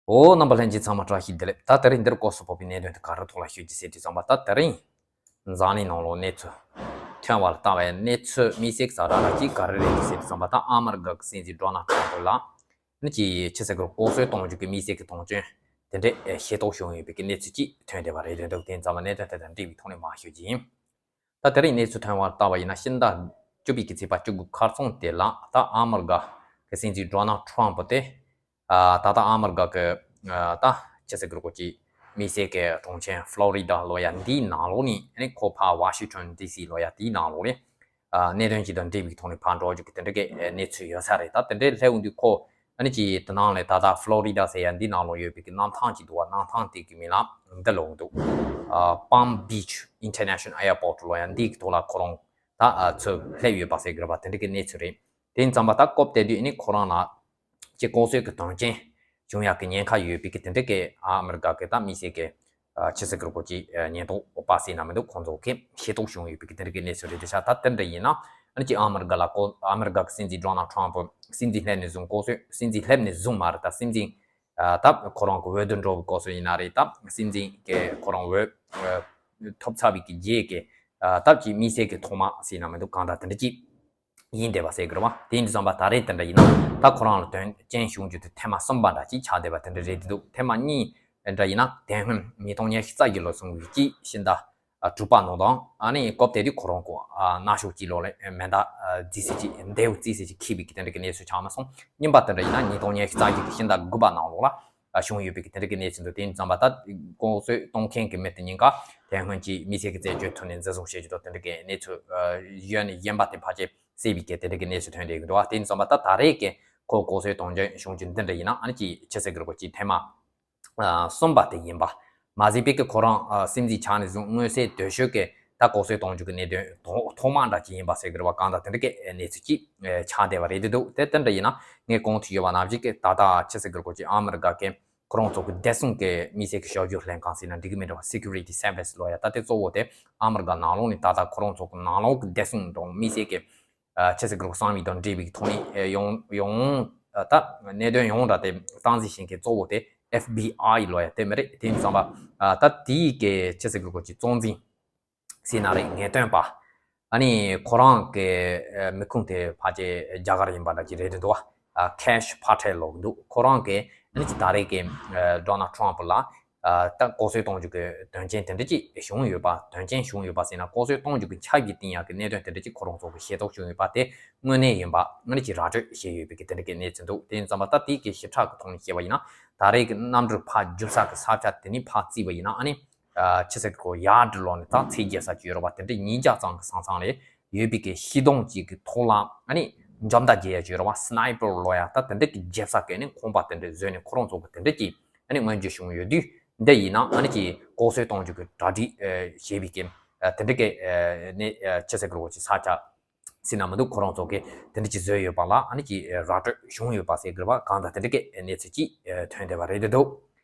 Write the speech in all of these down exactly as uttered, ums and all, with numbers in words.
འོ། རྣམ་པ་ལྷན་རྒྱས་ཚང་མ་བཀྲ་ཤིས་བདེ་ལེགས། ད་དེ་རིང་འདིར་སྐོར་སུ་ཕོག་པའི་གནད་དོན་དེ་ག་རེ་ཐོག་ལ་ཤོད་ཀྱི་ཟེར་དུས་ཙམ་པ། ད་དེ་རིང་འཛམ་གླིང་ནང་ལོགས་གནས་ཚུལ་ཐོན་པ་ལ་ལྟ་བའི་གནས་ཚུལ་དམིགས་བསལ་གྱི་ཛ་དྲག་ཅིག་ག་རེ་རེད་ཟེར་དུས་ཙམ་པ། ད་ཨ་མི་རི་ཀ་གི་སྲིད་འཛིན་ཌོ་ནལ་ཊམ་ཕུ་ལ་ནི་ཅིག་ཕྱི་སྲིད་ཀྱི་ལྐོག་གསོད་གཏོང་རྒྱུ་གི་དམིགས་བསལ་གྱི་དོན་རྐྱེན་དེ་འདྲའི་ཤེས་རྟོགས་བྱུང་ཡོད་པའི་གི་གནས་ཚུལ་ཅིག་ཐོན་བསྡད་པ་རེད་འདུག་དེ་ཙམ་པ་གནད་དོན་དེ་དང་འབྲེལ་བའི་ཐོག་ནས་མར་ཤོད་ཀྱི་ཡིན། ད་དེ་རིང་གནས་ཚུལ་ཐོན་པར་བལྟས་པ་ཡིན་ན། ཕྱི་ཟླ་བཅུ་པའི་གི་ཚེས་པ་བཅུ་དགུ་ཁ་སང་དེ་ལ། ད་ཨ་མི་རི་ཀ་གི་སྲིད་འཛིན་ཌོ་ནལ་ཊམ་ཕུ་དེ། ཨ། ད་ལྟ་ཨ་མི་རི་ཀ་གི། ཨ། ད་ཕྱི་སྲིད་ཀྱི་ལྐོག་གི་དམིགས་བསལ་གྱི་གྲོང་ཁྱེར་ཕློ་རི་ཌ་ལོ་ཡ་འདིའི་ནང་ལོགས་ནས། ཨ་ནི་ཁོ་ཕར་ཝ་ཤིང་ཊོན་ཌི་སི་ལོ་ཡ་དེའི་ནང་ལོགས་ནས། ཨ། གནད་དོན་ཅིག་དང་འབྲེལ་བའི་ཐོག་ནས་ཕར་འགྲོ་རྒྱུ་གི་དེ་འདྲ་གི་གནས་ཚུལ་ཡོད་ས་རེད། ད་དེ་འདྲའི་སླེབས་འོང་དུས་ཁོ། ཨ་ནི་ཅིག་དེ་ནང་ལས་ད་ལྟ་ཕློ་རི་ཌ་ཟེར་ཡ་འདི་ནང་ལོགས་ཡོད་པའི་གི་གནམ་ཐང་ཅིག་འདུག་བ། གནམ་ཐང་དེ་གི་མིང་ལ་འདི་ལབ་འདུག་ཨ། Palm Beach International Airport ལོ་ཡ་འདི་གི་ཐོག་ལ་ཁོ་རང་ད། ཨ། ཚུར་སླེབས་ཡོད་པ་ཟེར་གི་རེད་པ། དེ་འདྲ་གི་གནས་ཚུལ་རེད། དེ་ཡིན་ཙམ་པ་ད་སྐབས་དེ་དུས་ཨ་ནི་ཁོ་རང་ལ་ཅིག་ལྐོག་གསོད་ཀྱི་དོན་རྐྱེན་བྱུང་ཡག་གི་ཉེན་ཁ་ཡོད་པའི་གི་དེ་འདྲ་གི་ཨ་མི་རི་ཀ་གི་ད་དམིགས་བསལ་གི། ཨ། ཕྱི་སྲིད་ཀྱི་ལྐོག་གི། ཨ། ཉེན་རྟོག་པ་ཟེར་ན་མི་འདུག་ཁོང་ཚོ་གི་ཤེས་རྟོགས་བྱུང་ཡོད་པའི་གི་དེ་འདྲ་གི་གནས་ཚུལ་རེད། དེ་ཆ་ད་དེ་འདྲ་ཡིན་ན། ཨ་ནི་ཅིག་ཨ་མི་རི་ཀ་ལ་ཁོ། ཨ་མི་རི་ཀ་གི་སྲིད་འཛིན་ཌོ་ནལ་ཊམ་ཕུ་སྲིད་འཛིན་སླེབས་ནས་བཟུང་ལྐོག་གསོད། སྲིད་འཛིན་སླེབས་ནས་བཟུང་མ་རེད། ད་སྲིད་འཛིན། ཨ། ད་ཁོ་རང་གི་འོས་བསྡུ་འགྲོ་བའི་སྐབས་སུ་ཡིན་ན་རེད། ད་སྲིད་འཛིན་གི་ཁོ་རང་འོས། ཨ། ཐོབ་ཚར་བའི་གི་རྗེས་ཀྱི། ཨ། སྟབས་ཀྱིས་དམིགས་བསལ་གྱི་ཐོག་མ་ཟེར་ན་མི་འདུག་གང་ལྟར་དེ་འདྲ་ཅིག་ཡིན་བསྡད་པ་ཟེར་གི་རེད་བ། དེ་ཡིན་དུས་ཙམ་པ་ད་རེས་དེ་འདྲ་ཡིན་ན། ད་ཁོ་རང་ལ་དོན་རྐྱེན་བྱུང་རྒྱུ་དེ་ཐེངས་མ་གསུམ་པ་འདྲ་ཅིག་ཆགས་བསྡད་པ་དེ་འདྲ་རེད་འདུག་ཐེངས་མ་གཉིས་འདྲ་ཡིན་ན། དེ་སྔོན་ཉིས་སྟོང་ཉི་ཤུ་རྩ་བརྒྱད་ལོ་སོང་བའི་གི་ཕྱི་ཟླ། ཨ། དྲུག་པ་ནང་དང་། ཨ་ནི་སྐབས་དེ་དུས་ཁོ་རང་ཁོ། ཨ། ན་ཤོག་ཅིག་ལོག་ལ་མེ་མདའ། ཨ། རྫི་སི་ཅིག་མདེའུ་རྫི་སི་ཅིག་འཁྱེར་བའི་གི་དེ་འདྲ་གི་གནས་ཚུལ་ཆགས་མ་སོང་། གཉིས་པ་དེ་འདྲ་ཡིན་ན་ཉིས་སྟོང་ཉི་ཤུ་རྩ་བརྒྱད་ཀྱི་ཕྱི་ཟླ་དགུ་པ་ནང་ལོགས་ལ། ཨ། བྱུང་ཡོད་པའི་གི་དེ་འདྲ་གི་གནས་ཚུལ་འདུག་དེ་ཡིན་དུས་ཙམ་པ་ད་ལྐོག་གསོད་གཏོང་མཁན་གི་མི་དེ་གཉིས་ཀ་དེ་སྔོན་གྱི་དམིགས་བསལ་གྱི་རྩད་གཅོད་ཐོག་ནས་འཛིན་བཟུང་བྱེད་རྒྱུ་དང་དེ་འདྲ་གི་གནས་ཚུལ། ཨ། ཡོད་ནས་ཡིན་པ་དེ་ཕལ་ཆེར་གསལ་བའི་གི་དེ་འདྲ་གི་གནས་ཚུལ་ཐོན་བསྡད་ཀྱི་འདུག་བ། དེ་ཡིན་དུས་ཙམ་པ་ད་ད་རེས་ཀྱི་ཁོ་ལྐོག་གསོད་གཏོང་རྒྱུ་བྱུང་རྒྱུ་འདི་འདྲ་ཡིན་ན། ཨ་ནི་ཅིག་ཕྱི་སྲིད་ཀྱི་ལྐོག་ཅིག་ཐེངས་མ། ཨ། གསུམ་པ་དེ་ཡིན་པ་མ་ཟད་པའི་གི་ཁོ་རང་སྲིད་འཛིན་ཆགས་ནས་བཟུང་མངོན་གསལ་དོད་ཤོས་ཀྱི་ད་ལྐོག་གསོད་གཏོང་རྒྱུ་གི་གནད་དོན་ཐོག་ཐོག་མ་འདྲ་ཅིག་ཡིན་པ་ཟེར་གི་རེད་བ། གང་ལྟར་དེ་འདྲ་གི་གནས་ཚུལ་ཅིག་ཆགས་བསྡད་པ་རེད་འདུག་དེ་དེ་འདྲ་ཡིན་ན། ངས་གོང་དུ་ཡོད་པ་ནང་བཞིན་གི་ད་ལྟ་ཕྱི་སྲིད་ཀྱི་ལྐོག་ཅིག་ཨ་མི་རི་ཀ་གི་ཁོ་རང་ཚོ་གི་བདེ་སྲུང་གི་དམིགས་བསལ་གི་ཞབས་ཞུ་ལྷན་ཁང་ཟེར་ན་འགྲིག་གི་མིན་འདྲ་བ། Security Service ལོ་ཡ། ད་དེ་གཙོ་བོ་དེ་ཨ་མི་རི་ཀ་ནང་ལོགས་ནས་ད་ལྟ་ཁོ་རང་ཚོ་གི་ནང་ལོགས་གི་བདེ་སྲུང་དང་དམིགས་བསལ་གི། ཨ། ཕྱི་སྲིད་ཀྱི་གསང་བའི་དང་འབྲེལ་བའི་ཐོག་ནས། ཨ། ཡོང་ཡོང་། ཨ། ད་གནད་དོན་ཡོངས་གྲགས་དེ་སྟངས་འཛིན་བྱེད་མཁན་གཙོ་བོ་དེ་ཨེཕ་བི་ཨའི་ལོ་ཡ་དེ་མི་རེད། དེ་ཡིན་དུས་ཙམ་པ། ཨ། ད་དེའི་གི་ཕྱི་སྲིད་ཀྱི་ལྐོག་ཅིག་གཙོ་འཛིན་ཟེར་ན་རེད། ངེས་སྟོན་པ། ཨ་ནི་ཁོ་རང་གི། ཨ། མི་ཁུངས་དེ་ཕལ་ཆེར་རྒྱ་གར་ཡིན་པ་འདྲ་ཅིག་རེད་འདུག་བ། ཨ། ཁེ་ཤི་པ་ཊེལ་ལབ་འདུག་ཁོ་རང་གིས་ཨ་ནི་ཅིག་ད་རེས་ཀྱི། ཨ། ཌོ་ནལ་ཊམ་ཕུ་ལ། ཨ། ད་ལྐོག་གསོད་གཏོང་རྒྱུ་གི་དོན་རྐྱེན་དེ་འདྲ་ཅིག་བྱུང་ཡོད་པ། དོན་རྐྱེན་བྱུང་ཡོད་པ་ཟེར་ན་ལྐོག་གསོད་གཏོང་རྒྱུ་གི་ཆ་རྒྱུས་བསྟན་ཡག་གི་གནད་དོན་དེ་འདྲ་ཅིག་ཁོ་རང་ཚོ་གི་ཤེས་རྟོགས་བྱུང་ཡོད་པ་དེ་དངོས་གནས་ཡིན་པ་ཨ་ནི་ཅིག་ར་སྤྲོད་བྱས་ཡོད་པའི་གི་དེ་འདྲ་གི་གནས་ཚུལ་འདུག་དེ་ཡིན་ཙམ་པ་ད་དེའི་གི་ཞིབ་ཕྲ་གི་ཐོག་ནས་བཤད་པ་ཡིན་ན། ད་རེས་ཀྱི་གནམ་གྲུ་ཕར་རྒྱུག་ས་གི་ས་ཆ་དེ་ནས་ཕར་བརྩིས་པ་ཡིན་ན། ཨ་ནི། ཨ། ཕྱི་སྲིད་ཀྱི་ཡར་འགྲོ་ལོག་ནས་ད་ཚད་བརྒལ་ས་ཅིག་ཡོད་རེད་བ། དེ་འདྲ་ཉིས་བརྒྱ་ཙམ་གི་ས་མཚམས་ལ་ཡོད་པའི་གི་ཤིང་སྡོང་ཅིག་གི་ཐོག་ལ། ཨ་ནི་འཇོམས་དང་རྒྱལ་ཡ་ཅིག་ཡོད་རེད་བ། སི་ནའི་པར་ལོ་ཡ། ད་དེ་འདྲ་གི་རྒྱབ་ས་གི་ནི་ཁང་པ་དེ་འདྲ་བཟོས་ནས་ཁོ་རང་ཚོ་གི་དེ་འདྲ་གི་ཨ་ནི་མངོན་གྱུར་བྱུང་ཡོད་དུས། འདི་ཡིན་ན་ཨ་ནི་ཅིག་ལྐོག་གསོད་གཏོང་རྒྱུ་གི་གྲ་སྒྲིག་ཨ། བྱས་པའི་གི། ཨ། དེ་འདྲ་གི། ཨ། ནི། ཨ། ཕྱི་སྲིད་ཀྱི་ལྐོག་ཅིག་ས་ཆ་ཟེར་ན་མི་འདུག་ཁོ་རང་ཚོ་གིས་དེ་འདྲ་ཅིག་བཟོས་ཡོད་པ་ལ་ཨ་ནི་ཅིག་ར་སྤྲོད་བྱུང་ཡོད་པ་ཟེར་གི་རེད་བ། གང་ལྟར་དེ་འདྲ་གི་གནས་ཚུལ་ཅིག་ཐོན་བསྡད་པ་རེད་འདུག་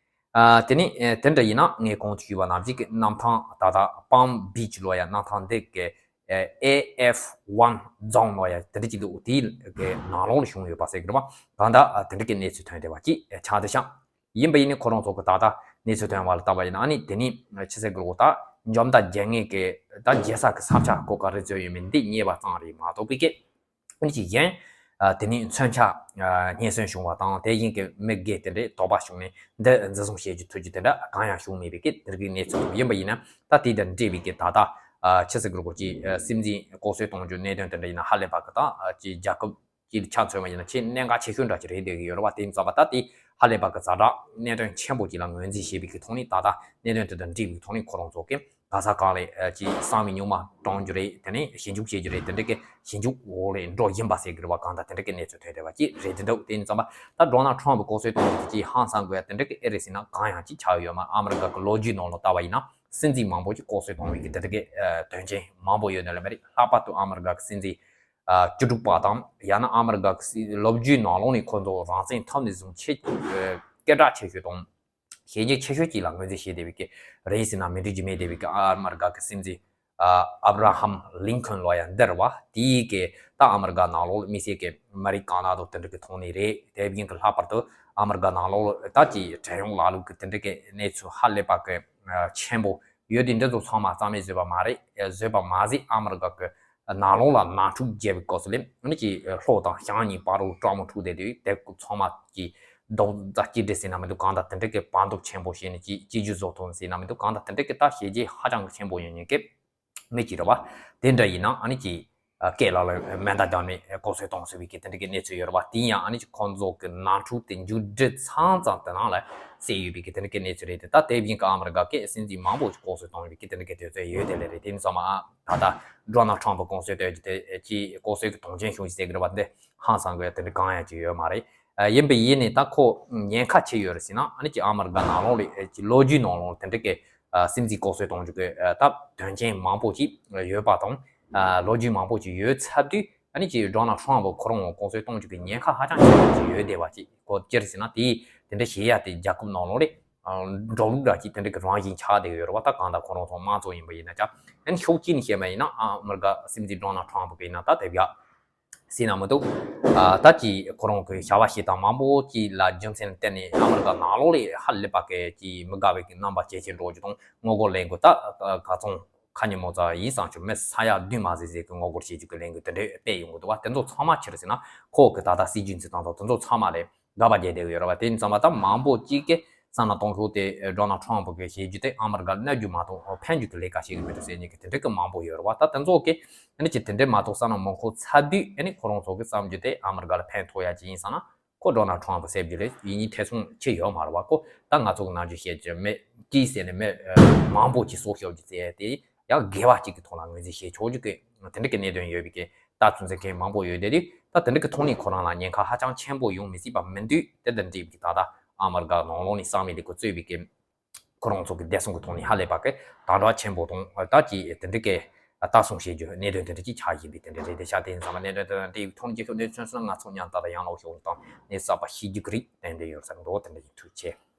ཨ། དེ་ནི། ཨ། དེ་འདྲ་ཡིན་ན་ངས་གོང་དུ་ཞུས་པ་ནང་བཞིན་གི་གནམ་ཐང་ད་ལྟ་Palm Beach ལོ་ཡ། གནམ་ཐང་འདི་གི། ཨ། ཨེ་ཨེཕ་ཝན་ཛོན་ལོ་ཡ་དེ་འདྲ་ཅིག་འདུག་དེའི་གི་ནང་ལོགས་ལ་བྱུང་ཡོད་པ་ཟེར་གི་རེད་བ། གང་ལྟར། ཨ། དེ་འདྲ་གི་གནས་ཚུལ་ཐོན་བསྡད་པ་ཅིག་ཆགས་བསྡད་ཤག་ཡིན་པ་ཡིན་ནའི་ཁོ་རང་ཚོ་གི་ད་ལྟ་གནས་ཚུལ་ཐོན་པ་ལ་བལྟས་པ་ཡིན་ན། ཨ་ནི་དེ་ནི་ཕྱི་སྲིད་ཀྱི་ལྐོག་ད་འཇོམས་དང་རྒྱལ་ངེས་ཀྱི་ད་རྒྱལ་ས་གི་ས་ཆ་གོ་ག་རེ་བཟོས་ཡོད་མེད་འདི་རྙེད་པ་ཙམ་རེད་མ་གཏོགས་པའི་གི། ཨ་ནི་ཅིག་གཞན། ཨ། དེ་ནི་མཚོན་ཆ། ཨ། རྙེད་སོན་བྱུང་བ་དང་། དེ་བཞིན་གྱི་མི་སྒེར་དེ་འདྲའི་དོགས་པ་བྱུང་ནས་འདི་འཛིན་བཟུང་བྱེད་རྒྱུ་ཐུབ་རྒྱུ་དེ་འདྲ་གང་ཡང་བྱུང་མེད་པའི་གི་དེ་རིགས་གནས་ཚུལ་ཡིན་པ་ཡིན་ན། ད་དེ་དང་འབྲེལ་བའི་གི་ད་ལྟ། ཨ། ཕྱི་སྲིད་ཀྱི་ལྐོག་ཅིག་ཨ། སྲིད་འཛིན་ལྐོག་གསོད་གཏོང་རྒྱུ་གནད་དོན་དེ་འདྲ་ཡིན་ན་ཧ་ལས་པ་གི་ད། ཨ། ཅིག་རྒྱལ་ཁབ་ཀྱི་ཆ་མཚོན་པ་ཡིན་ན་ཆེས་གནད་འགག་ཆེ་ཤོས་འདྲ་ཅིག་རེད་བསྡད་ཀྱི་ཡོད་རེད་བ། དེ་ཡིན་ཙམ་པ་ད་དེ་ཧ་ལས་པ་གི་ཛ་དྲག་གནད་དོན་ཆེན་པོ་ཅིག་ལ་ངོས་འཛིན་བྱེད་པའི་གི་ཐོག་ནས། ད་ལྟ་གནད་དོན་དེ་དང་འབྲེལ་བའི་ཐོག་ནས་ཁོ་རང་ཚོ་གི་ག་ས་ག་ལ། ཨ། ཅིག་གསང་བའི་སྨྱུག་མ་བཀྲོངས་རྒྱུ་རེད། དེ་ནས་ཞིབ་འཇུག་བྱེད་རྒྱུ་རེད། དེ་འདྲ་གི་ཞིབ་འཇུག་འོག་ལ་འགྲོ་བཞིན་པ་ཟེར་གི་རེད་བ། གང་ལྟར་དེ་འདྲ་གི་གནས་ཚུལ་ཐོན་བསྡད་པ་ཅིག་རེད་འདུག་དེ་ཡིན་ཙམ་པ་ད་ཌོ་ནལ་ཊམ་ཕུ་ལྐོག་གསོད་གཏོང་རྒྱུ་དེ་ཅིག་ཧང་སང་དགོས་ཡ་དེ་འདྲ་གི་ཨེ་རེད་ཟེར་ན་གང་ཡང་ཅིག་ཆགས་ཡོད་མ། ཨ་མི་རི་ཀ་གི་ལོ་རྒྱུས་ནང་ལ་བལྟས་པ་ཡིན་ན་སྲིད་འཛིན་མང་པོ་ཅིག་ལྐོག་གསོད་གཏོང་བའི་གི་དེ་འདྲ་གི། ཨ། དོན་རྐྱེན་མང་པོ་ཡོད་ནི་ལ་མ་རེད། ལྷག་པར་དུ་ཨ་མི་རི་ཀ་གི་སྲིད་འཛིན། ཨ། བཅུ་དྲུག་པ་དང་། ཡང་ན་ཨ་མི་རི་ཀ་གི་སྲིད་ལོ་རྒྱུས་ནང་ལོགས་ནས་ཁོ་ཚོ་རང་བཙན་ཐོབ་ནས་བཟུང་ཆེས། ཨ། སྐད་གྲགས་ཆེ་ཤོས་དང་། བྱས་རྗེས་ཆེ་ཤོས་ཅིག་ལ་ངོས་འཛིན་བྱས་བསྡད་པའི་གི་རེད་ཟེར་ན་མི་འགྲིག་རྒྱུ་མེད་བསྡད་པའི་གི་ཨ་མི་རི་ཀ་གི་སྲིད་འཛིན། ཨ་ཨབ་ར་ཧམ་ལིན་ཁོན་ལོ་ཡ་འདིར་བ་དེའི་གི་ད་ཨ་མི་རི་ཀ་ནང་ལོགས་ལ་དམིགས་བསལ་གི་མ་རི་ཀ་ན་དོ་དེ་འདྲ་གི་ཐོག་ནས་རེད། དེ་བཞིན་གི་ལྷག་པར་དུ་ཨ་མི་རི་ཀ་ནང་ལོགས་ལ་ད་ཀྱི་བྲན་གཡོག་ལ་ལུག་གི་དེ་འདྲ་གི་གནས་ཚུལ་ཧ་ལས་པ་གི་ཆེན་པོ་ཡོད་དེ། འདི་ཚོ་ཚང་མ་རྩ་མེད་བཟོས་པ་མ་རེད། བཟོས་པ་མ་ཟད་ཨ་མི་རི་ཀ་གི་ནང་ལོགས་ལ་ནང་འཁྲུག་རྒྱབ་པའི་སྐབས་སུ་ལས་ཨ་ནི་ཀྱི་ལྷོ་དང་བྱང་གཉིས་བར་དུ་དྲག་མོ་འཁྲུག་བསྡད་དུས་དེ་ཚང་མ་ཀྱི་རྡོག་རྩ་གཅིག་སྒྲིལ་ཟེར་ན་མི་འདུག། གང་ལྟར་དེ་འདྲ་གི་བར་འདུམ་ཆེན་པོ་བྱས་ནས་ཀྱི་གཅིག་གྱུར་བཟོ་ཐུབ་ཟེར་ན་མི་འདུག། གང་ལྟར་དེ་འདྲ་གི་ད་བྱས་རྗེས་ཧ་ཅང་གི་ཆེན་པོ་ཡོད་ཉེན་ཀི་མེད་ཀྱི་རེད་བ། དེ་འདྲ་ཡིན་ན་ཨ་ནི་ཀྱི་སྐད་ལ་ལ་མེ་མདའ་རྒྱག་ནས་ལྐོག་གསོད་གཏོང་ཟེར་བའི་གི་དེ་འདྲ་གི་གནས་ཚུལ་ཡོད་རེད་བ། དེ་ཡང་ཨ་ནི་ཀྱི་ཁོང་ཚོ་གི་ནང་འཁྲུག་དེ་མཇུག་སྒྲིལ་ཚང་ཙང་དེ་ནང་ལ་གསལ་ཡོད་པའི་གི་དེ་འདྲ་གི་གནས་ཚུལ་རེད་དེ། ད་དེ་བཞིན་གི་ཨ་མི་རི་ཀ་གི་སྲིད་འཛིན་མང་པོ་ཞིག་ལྐོག་གསོད་གཏོང་བའི་གི་དེ་འདྲ་གི་དུས་ཚོད་ཡོད་དེ་ལས་རེད། དེ་ནི་ཚང་མ་ཨ་ད་ལྟ་ཌོ་ནལ་ཊམ་ཕུ་ལྐོག་གསོད་གཏོང་རྒྱུ་དེ་ཀྱི་ལྐོག་གསོད་ཀྱི་དོན་རྐྱེན་བྱུང་ཞིག་ཟེར་གི་རེད་བ། འདི་ཧང་སང་གི་དེ་འདྲ་གང་ཡང་ཅིག་ཡོད་མ་རེད། ཡིན་པ་ཡིན་ནས་ད་ཁོ་ཉེན་ཁ་ཆེ་ཡོད་རེད་ཟེར་ན་ཨ་ནི་ཀྱི་ཨ་མི་རི་ཀ་ནང་ལོགས་ལ་ཀྱི་ལོ་རྒྱུས་ནང་ལོགས་དེ་འདྲ་གི་སྲིད་འཛིན་ལྐོག་གསོད་གཏོང་རྒྱུ་གི་ད་དོན་རྐྱེན་མང་པོ་ཅིག་ཡོད་པ་དང་། ལོ་རྒྱུས་མང་པོ་ཅིག་ཡོད་ཚར་དུས་ཨ་ནི་ཀྱི་ཌོ་ནལ་ཊམ་ཕུ་ཁོ་རང་ལྐོག་གསོད་གཏོང་རྒྱུ་གི་ཉེན་ཁ་ཧ་ཅང་ཆེན་པོ་ཅིག་ཡོད་བསྡད་པ་ཅིག་ཁོ་ཅི་རེད་ཟེར་ན། དེ་དེ་འདྲ་བྱེད་ཡ་དེ་རྒྱལ་ཁབ་ནང་ལོགས་ལ་འགྲོ་ལུགས་འདྲ་ཅིག་དེ་འདྲ་གི་རང་བཞིན་ཆགས་བསྡད་ཡོད་རེད་བ། ད་གང་ལྟར་ཁོ་རང་ཚོ་དམངས་གཙོ་ཡིན་པ་ཡིན་ན་ཅག་ཨ་ནི་ཤུགས་ཀྱིས་ནི་བཤད་པ་ཡིན་ན་ཨ་མི་རི་ཀ་སྲིད་འཛིན་ཌོ་ནལ་ཊམ་ཕུ་གི་ཡིན་ན་ད་དེ་བཞག་ཟེར་ན་མི་འདུག། ཨ་ད་ཀྱི་ཁོ་རང་གི་བྱ་བ་བྱེད་སྟངས་མང་པོ་ཅིག་ལ་རྒྱུ་མཚན་བརྟེན་ནས་ཨ་མི་རི་ཀ་ནང་ལོགས་ལ་ཧ་ལས་པ་གི་ཀྱི་མི་དགའ་བའི་གི་རྣམ་པ་ཇེ་ཆེར་འགྲོ་རྒྱུ་དང་ངོ་རྒོལ་ལས་འགུལ་ད་ག་ཚོད་ཁ་ཉིན་མོ་ཙམ་ཡིན་བསམ་བྱུང་། མི་ས་ཡ་བདུན་མ་ཟིན་ཟིན་གི་ངོ་རྒོལ་བྱེད་རྒྱུ་གི་ལས་འགུལ་དེ་འདྲ་སྤེལ་ཡོང་གི་འདུག་བ། དེ་ཚོ་ཚང་མ་ཅི་རེད་ཟེར་ན་ཁོ་གི་ད་ལྟ་སྲིད་ཇུས་འཛིན་སྟངས་དང་དེ་ཚོ་ཚང་མ་ལས་དགག་པ་བརྒྱབ་བསྡད་ཡོད་རེད་བ། དེ་ཡིན་ཙང་མ་ད་མང་པོ་ཅིག་གིས་བསམ་བློ་གཏོང་ཤོག་དེ་ཌོ་ནལ་ཊམ་ཕུ་གི་བྱེད་རྒྱུ་དེ་ཨ་མི་རི་ཀ་གནོད་རྒྱུ་མ་གཏོགས་ཕན་རྒྱུ་གི་ལས་ཀ་བྱེད་ཀྱི་མི་འདུག་ཟེར་མཁན་གྱི་དེ་འདྲ་གི་མང་པོ་ཡོད་རེད་བ། ད་དེ་ཚོ་གིས་ཨ་ནི་ཅི་དེ་འདྲའི་མ་གཏོགས་བསམ་བློ་མི་འཁོར་ཚར་དུས་ཨ་ནི་ཁོ་རང་ཚོ་གི་བསམ་རྒྱུ་དེ་ཨ་མི་རི་ཀ་ལ་ཕན་ཐོགས་ཡ་ཅིག་ཡིན་བསམ་ན་ཁོ་ཌོ་ནལ་ཊམ་ཕུ་ཟེར་རྒྱུ་ལས་ཡིན་ཉིན་ཐེ་ཚོམ་ཅི་ཡོད་མ་རེད་བ། ཁོ་ད་ང་ཚོ་གི་ནང་ཆོས་བཤད་རྒྱུ་མེད་ཅི་ཟེར་ནས་མི་མང་པོ་ཅིག་སྲོག་ཤོར་རྒྱུ་ཟེར་དེ་ཡང་དགེ་བ་ཅིག་གི་ཐོག་ལ་ངོས་འཛིན་བྱེད་ཆོག་རྒྱུ་གི་དེ་འདྲ་གི་གནད་དོན་ཡོད་པའི་གི་ད་ཚོད་འཛིན་མཁན་མང་པོ་ཡོད་དེ་དུས་ད་དེ་འདྲ་གི་ཐོག་ནས་ཁོ་རང་ལ་ཉེན་ཁ་ཧ་ཅང་ཆེན་པོ་ཡོང་མི་སྲིད་པ་མི་འདུག། དེ་དང་འབྲེལ་བའི་གི་ད་ལྟ་ཨ་མི་རི་ཀ་ནང་ལོགས་ནས་གསང་བའི་ལས་འགུལ་གཙོས་པའི་གི་ཁོ་རང་ཚོ་གི་བདེ་སྲུང་གི་ཐོག་ནས་ཧ་ལས་པ་གི་དམ་དྲག་ཆེན་པོ་དང་ད་ཀྱི་དེ་འདྲ་གི་ལྟ་སྲུང་བྱེད་རྒྱུ་གནད་དོན་དེ་འདྲ་ཅིག་ཆགས་བཞིན་པའི་དེ་འདྲ་རེད། དེ་ཆ་དེ་ཡིན་ཙང་མ་གནད་དོན་དེ་དང་འབྲེལ་བའི་ཐོག་ནས་རྒྱབ་སྐྱོར་འདོན་མཚོན་སོང་ན་ང་ཚོ་མཉམ་དུ་ཡང་ལོག་ཤོག་དང་ནས་གསར་པ་ཤེས་རྒྱུ་གི་རིགས་ཏན་ཏན་ཡོད་ས་འདུག། དེ་འདྲ་ཡིན། ཐུགས་རྗེ་ཆེ།